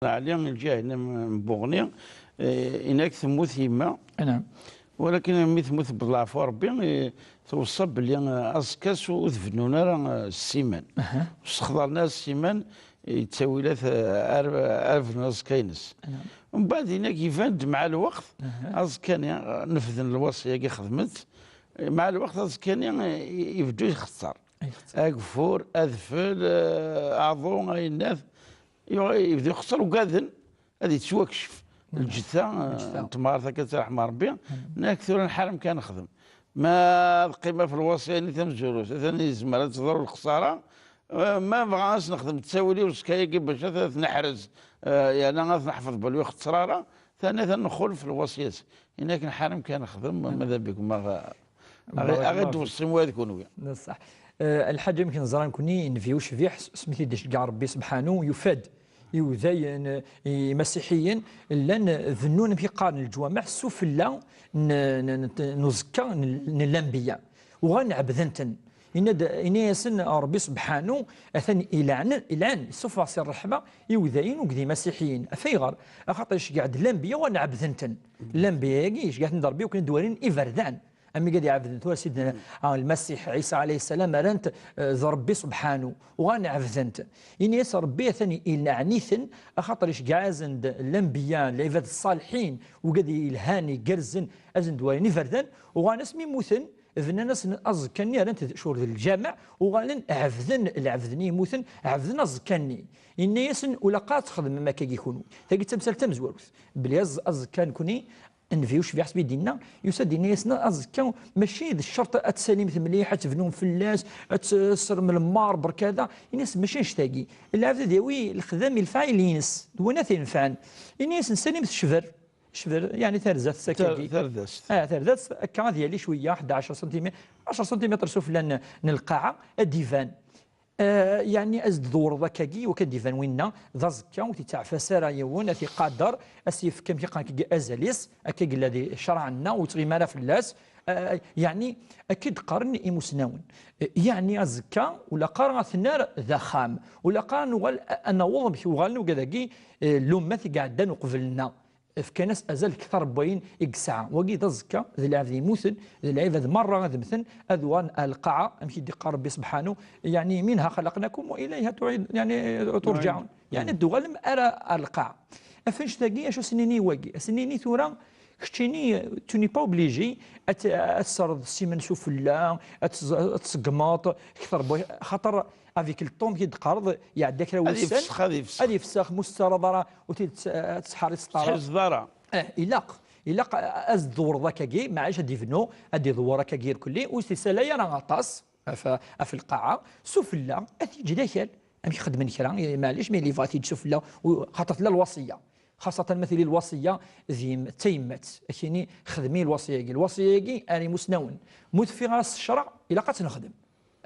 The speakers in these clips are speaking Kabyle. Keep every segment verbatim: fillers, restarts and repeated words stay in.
Ɛli, lǧiha-nni n Buɣni, eh, inak temmut yemma. Naam. Walakin mi temmut, belleɛfu Rebbi, eh, tweṣṣa belli, eh, aẓekka s-, ur tbennun ara, eh, ssiman. Aha. Ur sexḍaren ara ssiman, eh, yettawilat, eh, ar, ar bennun aẓekka-ines. Naam. Mbeɛd inak iban-d mɛa lweqt, aha, aẓekka-nni, eh, nefden lwaṣi-agi xedmen-t. Eh, mɛa lweqt aẓekka-nni, eh, i-, ibeddu ixeṣṣer. Ixeṣṣer. Ageffur, adfel, eh, aḍu, ayennat. Yuɣ-, yebda ixeṣṣer, ugaden ad yettwakcef. Lǧetta, lǧetta n temɣart akka, ttṛaḥem Rebbi, nnan-ak tura nḥar amkan nexdem. Ma teqqim ɣef lwaṣya-nni tamezwarut, atan yezmer ad teḍru lexṣara, eh, ma nebɣa ad s-nexdem ttawil i uzekka-agi bac ad t-neḥrez, eh, yerna ad t-neḥfeḍ belli ur ixeṣṣer ara, tani atan nxulef lwaṣya-s. Yenna-ak nḥar amkan nexdem, ma d abikum aɣ-, aɣ-, aɣ-d-weṣṣim wa d kunwi. D ṣṣeḥ. Eh, lḥaǧa amek neẓra nekni, Nnbi ucbiḥ, s-, asmi t-id-iceggeɛ Rebbi sebḥanu, yufa-d iwdayen, eh, imasiḥiyen, llan bennun, amek i qqaren, lǧwameɛ sufella n, n, n, n uẓekka n, n lanbiya. Uɣalen ɛebden-ten. Yenna-d, yenna-yasen Rebbi sebḥanu, atan ilɛen, ilɛen, isuffeɣ si ṛṛeḥma i iwdayen akked imasiḥiyen. Af ayɣer? Axaṭer iceggeɛ-d lanbiya, uɣalen ɛebden-ten. Lanbiya-agi, iceggeɛ-ten-d Rebbi, akken ad d-walin iberdan. Am i gad iɛebden tura Sidna, ah, Lmasiḥ Ɛisa ɛalayhi ssalam, rran-t, eh, d Rebbi subḥanu, uɣalen ɛebden-t. Ini-as Rebbi atan ileɛn-iten, axaṭer iceggeɛ-asen-d lanbiya, lɛibad ṣṣaliḥin, wigad yelhan, igerrzen, ad sen-d-walin iberdan, uɣalen asmi mmuten, bnan-asen aẓekka-nni, rran-t d, cur d lǧameɛ, uɣalen ɛebden, lɛebden i yemmuten, ɛebden aẓekka-nni. Yenna-yasen, ur ilaq ara ad txedmem akkagi kunwi. Tagi d tamsalt tamezwarut. Belli aẓ-, aẓekka nekni, Nnbi ucbiḥ asmi d-yenna, yusa-d yenna-yasen aẓekka, mačči d ccerṭ ad tsalim mliḥ, ad tebnum fell-as, ad tesrem lmarbre, kada. Yenna-yasen mačči annect-agi. Lɛebd ad yawi lexdam i lefɛayel-ines, d win ad t-inefɛen. Yenna-yasen salim tecber, cber, yeɛni tarzast akkagi. Tar-, tardast. Ah, tardast, akka ad yali cwiya, ḥedd ɛecra santimitr, ɛecra santimitr sufella n, n lqaɛa, ad d-iban. Eh, yeɛni, ad s-d-dewreḍ akkagi, wakken ad d-iban winna d aẓekka, ur t-ittɛeffas ara yiwen, ad t-iqader, ad s-yefk, amek i qqaren, akkagi azal-is, akka i yella di ccṛeɛ-nneɣ, ur ttɣimi ara fell-as. Eh, yeɛni, akka i d-qqaren imusnawen. Eh, yeɛni, aẓekka, ur ilaq ara ad t-nerr d axxam, ur ilaq ara ad nuɣal, a-, ad naweḍ amek uɣalen wigad-agi, eh, lummat i iɛeddan uqbel-nneɣ. Fkan-as azal kter n wayen i yesɛa. Wagi d aẓekka, d lɛebd yemmuten, d lɛibad merra ad mmten, ad uɣalen ar lqaɛa, amek i d-iqqar Rebbi sebḥanu, yeɛni, منها خلقناكم وإليها تعيد-، yeɛni, ترجعون. Yeɛni, ad d-tuɣalem ar, ar lqaɛa. Af annect-agi, acu ad s-nini i wagi? Ad s-nini tura, keččini, tu n'es pas obligé ad t-, ad tesreḍ ssiman sufella, ad tẓ-, ad tṣeggmeḍ kter n wa-, xaṭer avec le temps, mi d-teqqareḍ, iɛedda kra n wussan, ad yefsex, ad yefsex. Ad yefsex, ma ur tettaraḍ ara, ur t-id-, ad tettḥerriseḍ ara. Tettḥerriseḍ ara. Eh, ilaq, ilaq a-, ad s-tdewreḍ akkagi, maɛlic ad d-ibnu, ad d-idewwer akkagi irkelli, ur s-isalay ara aṭas ɣef, ɣef lqaɛa, sufella, ad t-yeǧǧ d akal. Amek xedmen kra, eh, maɛlic, mi yebɣa ad t-yeǧǧ sufella, u-, xaṭer tella lwaṣiyya. Xaṣatan ma tili lwaṣiyya d yem-, d tayemmat. Akini, xdem-iyi lwaṣiyya-agi. Lwaṣiyya-agi, ar imusnawen. Ma ur teffiɣ ara s ccreɛ, ilaq ad tt-nexdem.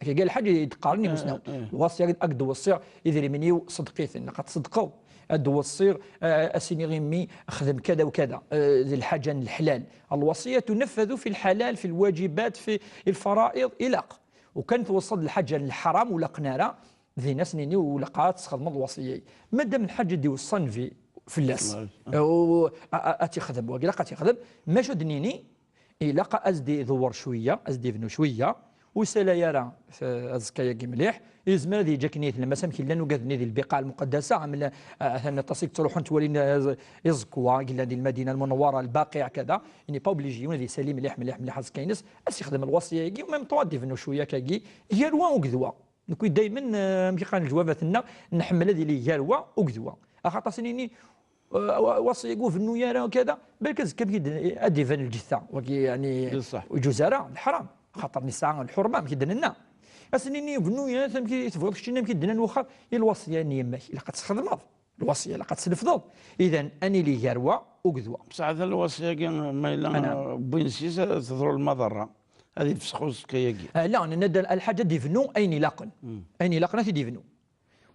Akka, gal lḥaǧa i d-qqaren imusnawen. Eh, eh. Lwaṣi ad, ad d-weṣṣiɣ idrimen-iw, ṣeddeq-iten, ilaq ad tṣeddqeḍ. Ad d-weṣṣiɣ, eh, ad s-iniɣ i mmi, xdem kada u kada, eh, d lḥaǧa n leḥlal. الوصية تنفذ في الحلال، في الواجبات، في الفرائض, ilaq. Ukan tweṣṣaḍ lḥaǧa n leḥram ur laqen ara, din ad s-nini ur ilaq ara ad tesxedmeḍ lwaṣiyya-yi. Madam lḥaǧa i d-iweṣṣa Nnbi fell-as. Fell-as. Eh, u-, a-, a-, ad t-ixdem, wagi ilaq ad t-ixdem. Maca ad d-nini, ilaq ad s-d-idewwer cwiya, ad s-d-ibnu cwiya, ur isalay ara, eh, aẓekka-yagi mliḥ, yezmer ad yeǧǧ akken i yetlemmas, amek llan ugaden-nni di lbiqaɛ lmuqaddasa, am la-, eh, atan aṭas i yettruḥun ttwalin, eh, iẓekwa i yellan di Lmadina Lmunawwara, Lbaqiɛ, kada, il n'est pas obligé yiwen ad isali mliḥ, mliḥ, mliḥ aẓekka-ines, ad s-ixdem lwaṣiyya-agi, u même temps ad d-ibnu cwiya akkagi, gar wa akked wa. Nekwi daymen, eh, amek i qqaren leǧwabat-nneɣ, nḥemmel ad yili gar wa akked wa. Axaṭer ad s-nini, eh, wa-, waṣi-agi ur bennu ara, kada, balak azekka amek i d-, ad d-iban lǧetta. Wagi, yeɛni, ur yeǧuz ara, d lḥram. Axaṭer nesɛa lḥurma, amek i d-nenna. Ad s-nini, ur bennu ara, amek i tebɣiḍ keččini, amek i d-nnan wexxam, i lwaṣiyya n yemma-k, ilaq ad tt-txedmeḍ. Lwaṣiyya ilaq ad tt-tesnefḍeḍ. Idan, ad nili gar wa akked wa. Bṣaḥ, atan lwaṣiyya-agi, ma yella, eh, wwin s-is, ad teḍru lmaḍerra. Ad ifsex uẓekka-agi. Ah, la, nenna-d lḥaǧa ad d-ibnu ayen ilaqen. Ayen ilaqen ad t-id-ibnu.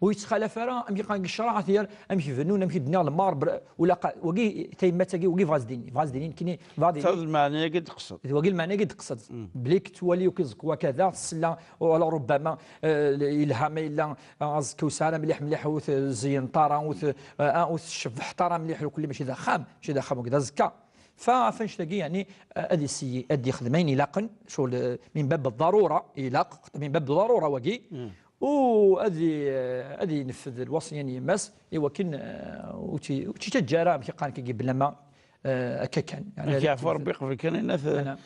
Ur yettxalaf ara amek i qqaren deg ccreɛ, ad t-yerr amek bennun, amek i d-nniɣ lmarbre, wala qa-, wagi tayemmat-agi, wagi bɣa ad s-d-ini, bɣa ad s-d-ini nekkini, bɣa ad s-d-ini. Taɣ d lmeɛna-agi d-teqsed. D wagi lmeɛna-agi d-teqsed. Bli k-twali ukiẓek wakada, tsella, wala rubbama, eh, yelha ma yella, eh, aẓekka ur sɛi ara mliḥ, mliḥ, ur t-zeyneḍ ara, ur t-, eh, ur tcebbeḥeḍ ara mliḥ, kulli mačči d axxam, mačči d axxam, wagi d aẓekka. Fa ɣef annect-agi, yeɛni, eh, ad yesseyyi, ad yexdem ayen ilaqen, ccɣel, eh, min bab ḍḍarura, ilaq, min bab ḍḍarura wagi, u ad i-, eh, ad yenfed lwaṣya n yemma-s, i wakken, eh, ur tt-, ur tt-ittaǧǧa ara, amek i qqaren kagi, blama, eh, akka kan. Yeɛni, ad yeɛfu Rebbi qbel kan, yenna-t, ana.